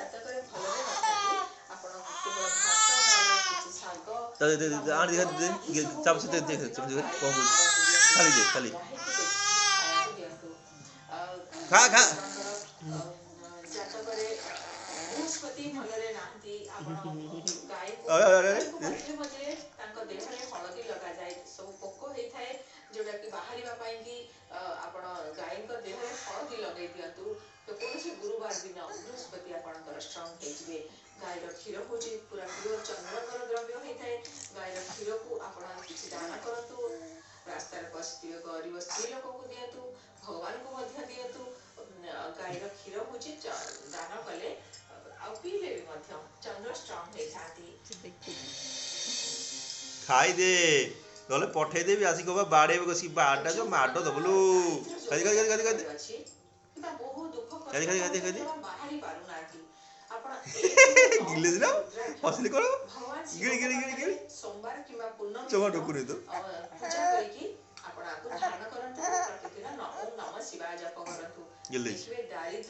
ଜାତକରେ ଭଲରେ ନଥାନ୍ତି, ଆପଣ କେବଳ ଘାସ ନହେଲେ କିଛି ଶାଗ ଦେ ଦେ କିମ୍ବା ଦେ ଆଣ ମୁଗ ଦେ ଦେ ଏସବୁ ଚାମଚ ଦେ ଦେ ବୁଧବାର ଦିନ ଚାମଚ ଦେ ଗାଈକୁ କଣ କହୁଛୁ? ଖାଇବାକୁ ଦିଅନ୍ତୁ। ଖାଲି ଦେ ଖାଲି। ଗାଈକୁ ଦେଖିକି ଖାଇବାକୁ ଦିଅନ୍ତୁ। ଆଉ ଖା ଯଦି ଖା। ଆପଣଙ୍କର ଜାତକରେ ବୃହସ୍ପତି ଭଲରେ ନାହାନ୍ତି, ଆପଣ ଗାଈକୁ ଅରେ ଅରେ ଅରେ। ଗାଈକୁ ମଝିରେ ମଝିରେ ତାଙ୍କ ଦେହରେ ହଳଦୀ ଲଗାଯାଏ। ସବୁ ପୋକ ହେଇଥାଏ ଯୋଉଟାକି ବାହାରିବା ପାଇଁକି ଆପଣ ଗାଈଙ୍କ ଦେହରେ ହଳଦୀ ଲଗେଇ ଦିଅନ୍ତୁ କୌଣସି ଗୁରୁବାର ଦିନ, ବୃହସ୍ପତି ଆପଣଙ୍କର ଷ୍ଟ୍ରଙ୍ଗ ହେଇଯିବେ। ଗାଈର କ୍ଷୀର ହେଉଛି ପୁରା ପିଓର ଚନ୍ଦ୍ରଙ୍କର ଦ୍ରବ୍ୟ ହେଇଥାଏ। ଗାଈର କ୍ଷୀରକୁ ଆପଣ କିଛି ଦାନ କରନ୍ତୁ, ରାସ୍ତାରେ ବସିଥିବେ ଗରିବ ସ୍ତ୍ରୀ ଲୋକଙ୍କୁ ଦିଅନ୍ତୁ, ଭଗବାନଙ୍କୁ ମଧ୍ୟ ଦିଅନ୍ତୁ। ଗାଈର କ୍ଷୀର ହେଉଛି ଦାନ କଲେ ଆଉ ପିଇଲେ ବି ମଧ୍ୟ ଚନ୍ଦ୍ର ଷ୍ଟ୍ରଙ୍ଗ ହେଇଥାନ୍ତି। ଖାଇଦେ, ନହେଲେ ପଠେଇଦେବି, ଆସିକି କହିବ ବାଡେଇବ କଷିକି। ବାଡା ଯୋଉ ଯେଉଁମାନଙ୍କର ମାଡ଼ ଦବୁଲୁ। ଦାରିଦ୍ର୍ୟ ଖାଇଦେ ଯୋଗ ଖାଇଦେ ଖାଇଦେ ଖାଇଦେ। ଜାତକରେ ଅଛି କିମ୍ବା ବହୁ ଦୁଃଖ ଖାଇଦେ କଷ୍ଟ ଖାଇଦେ ଖାଇଦେ ପାଉଛନ୍ତି ଖାଇଦେ। ଜମା ବାହାରି ପାରୁନାହାନ୍ତି, ଆପଣ 1ରୁ 9 ଗିଲେଛି ନା, ରୁଦ୍ରାକ୍ଷ ହସିଲି କଣ? ଭଗବାନ ଗିଳି ଶିବଙ୍କ ଗିଳି ଗିଳି ପାଖରେ ଗିଳି। ସୋମବାର କିମ୍ବା ପୂର୍ଣ୍ଣମୀ ଜମା ଦିନ ଢୋକୁନି ତ। ପୂଜା କରିକି ଆପଣ ଆକୁ ଧାରଣ କରନ୍ତୁ। ପ୍ରତିଦିନ ଓମ୍ ନମ ଶିବାୟ ଜପ କରନ୍ତୁ। ଗିଲି ଦେଇଛି। ଦେଖିବେ ଦାରିଦ୍ର୍ୟ